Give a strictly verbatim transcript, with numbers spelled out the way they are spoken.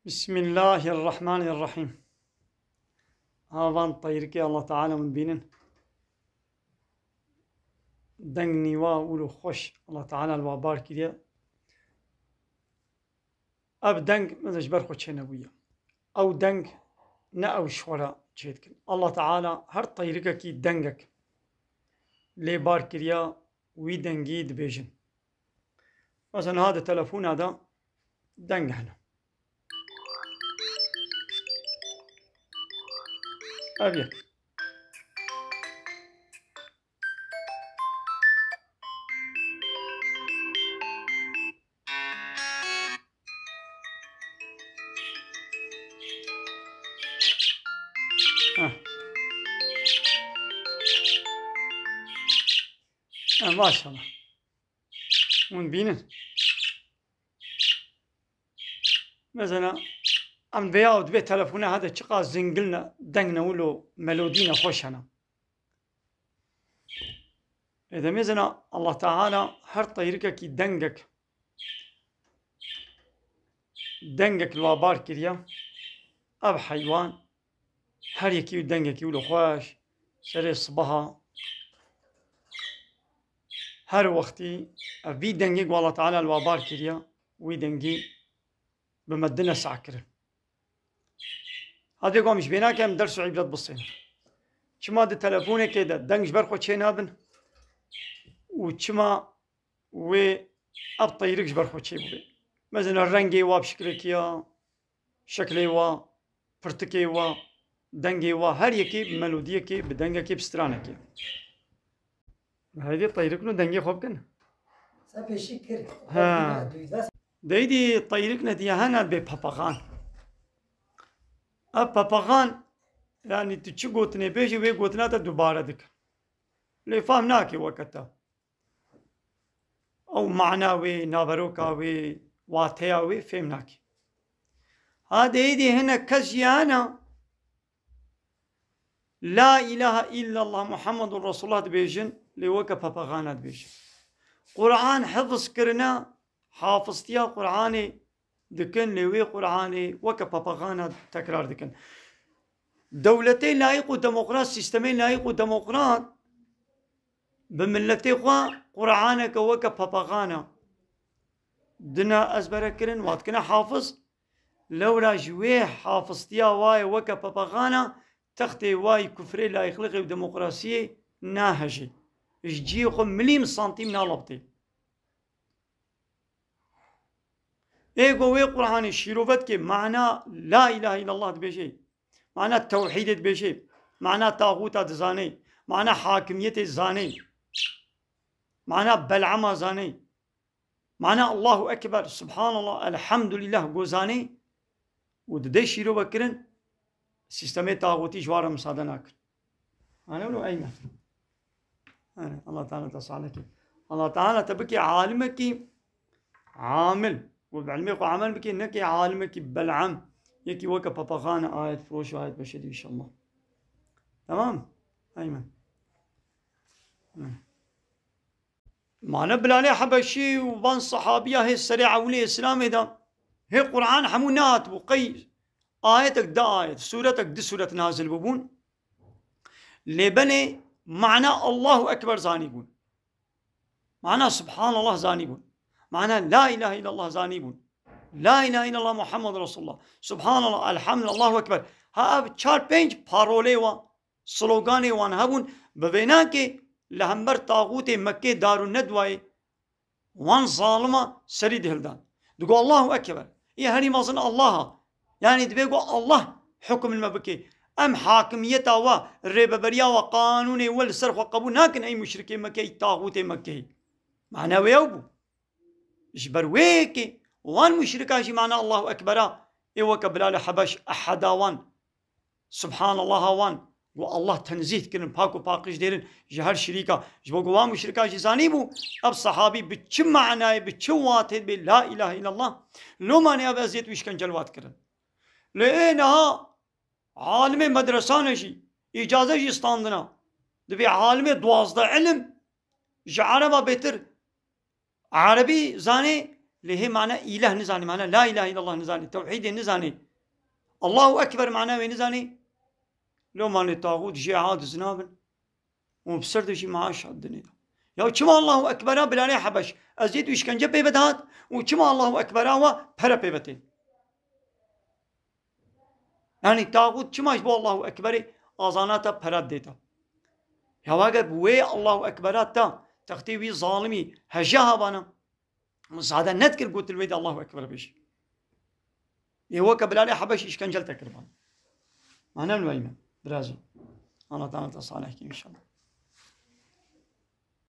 Bismillahirrahmanirrahim. Ha van teyrikê Allah Teala min bînin. Deng nîwa wilo xweş Allah Teala li wa bar kiriye. Ev deng min ji ber xwe çênebûye. Ew deng ne ew ji xwe re çêdikin. Allah Teala her teyrikekî dengek lê bar kiriye, wî dengî dibêjin. Mesela niha di telefona de deng hene. Ev yek. Heh. Ha, maşallah. Hûn bînin. Mesela, em vêya û divê telefona hede çiqas zingil ne, deng ne wilo melodî ne xweş hene. Ê demê zina Allah Teala her teyrikekî dengek, dengek li wa bar kiriye. Ev heywan her yekî dengekî wilo xweş, serê sibaha, her wextî ev vî dengê ku Allah Teala li wa bar kiriye, wî dengî bi me dine sa kirin. Hadê ku em ji bê nakin, em ders û îbret bisênin. Çima di telefonekê de deng ji ber xwe çê nabin û çima wê ev teyrik ji ber xwe çê bûbê? Mesela rengê wa bi şikilekî ya, şeklê wa, pirtikê wa, dengê wa, her yekê bi melodiyekê, bi dengekê, bi stranekê. Heydê teyrik no dengê xwe bikin. Sen pêşî kir. Ha. Duyda. Deydî teyrik ne diye hene bê papaxan. Ev papaxan, yani tu çi gotinê bêjî, wê gotina te dubare dikin. Lê fam nake weke te. Ew mana wê, naveroka wê, wateya wê fêm nake. Ha deydî hinek kes jî hene, La ilahe illallah Muhammedun Resulullah dibêjin, lê weke papaxana dibêjin. Quran hifz kirine, hafiztiya Quranê dikin, lê wê Quranê weke papaxana tekrar dikin. Dewletê layîq û demokrat, sîstemê layîq û demokrat bi miletê xwe Quraneke weke papaxana dina ezbere kirin, wa dikine hafiz. Lewra ji wê hafiztiya wayê weke papaxana, textê wayî kufrê, layîqlixê û demokrasiyê nahejê. Ji cihê xwe milîm santîm nalaptê. Ê go wê Qur'anê şîrove dike, mana la ilahe illallah dibêje, mana tewhîdê dibêje, mana taxûta dizanê, mana hakimiyetê zanê, mana Bel'ama zanê. Mana Allahu Ekber, Subhanallah, Elhamdulillah go zanê û dide şîrove kirin, sîstemê taxûtî ji wan re misade nakin. Ane wilo eyne. Ane, Allah Teala te salih ke. Allah Teala te bike alimekî amil. Û bi ilmê xwe amel bike, neke alimekî Bel'am. Yekî weke papaxane ayet firoş û ayet beşedî inşallah. Tamam? Eymen. Eymen. Mane Bilalê Hebeşî û van sehabiya hê serê ewilê Îslamê de hê Qur'an hemû nehatibû. Qey ayetek, di ayet, sûretek, di sûret nazil bûbûn. Lê belê mana Allahu Ekber zanîbûn. Mana Subhanallah zanîbûn. Mana La ilahe illallah zanîbûn. La ilahe illallah Muhammed Resulullah. Subhanallah, Elhamdulillah, Allahu Ekber. Ha ev çar pênc parolê wan, sloganê wan hebûn, bi vênakê li hember taxûtê Mekkê Darun Nedwayê wan zalima serî dihildan. Digo Allahu Ekber. Ê herî mezin Allah a. Yani dibê go Allah hukm li me bike. Em hakimiyeta we, rêveberiya we, qanûnê we li ser xwe qebûl nakin ey muşrikê Mekkê, ey taxûtê Mekkê. Mana wê ew bû. Ji ber wê yekê wan muşrika jî mana Allahu Ekbera ê weke Bilalê Hebeş, Eheda wan, Subhanallaha wan, got Allah tenzîh dikirin, pak û paqij dêrin ji her şirîka. Ji bo ku wan muşrika jî zanîbû, ev sehabî bi çi manayê, bi çi watê dibê La ilahe illallah, lomanê ev eziyet û îşkence li wa dikirin. Lê ê niha alimê medresane jî, îcaze jî standina. Dibê alimê duwazdeh ilim ji ereba bêtir Erebî zanê, Lê hê mane îleh nizanî, mane la îlahe îllallah nizanî, tewhîdê nizanî. Allahu Ekber mane wê nizanî. Lo malê taxût jê ha dizina bin. Û bi ser de jî maaş hat dinê de. Ya çima Allahu Ekbera Bilalê Hebeş eziyet û îşkence pê ve dihat û çima Allahu Ekbera wa pere pê ve tên? Yani taxût çima ji bo Allahu Ekberê azana te pere dê te? Ya eger bi wê Allahu Ekbera te textê wî zalimî heje havana, muzade nedikir gotil wê de Allahu Ekber bêjî. Ê weke Bilalê Hebeş îşkence li te kiribana. Mane li weyne, birazî. Allah Teala te salih kî inşallah.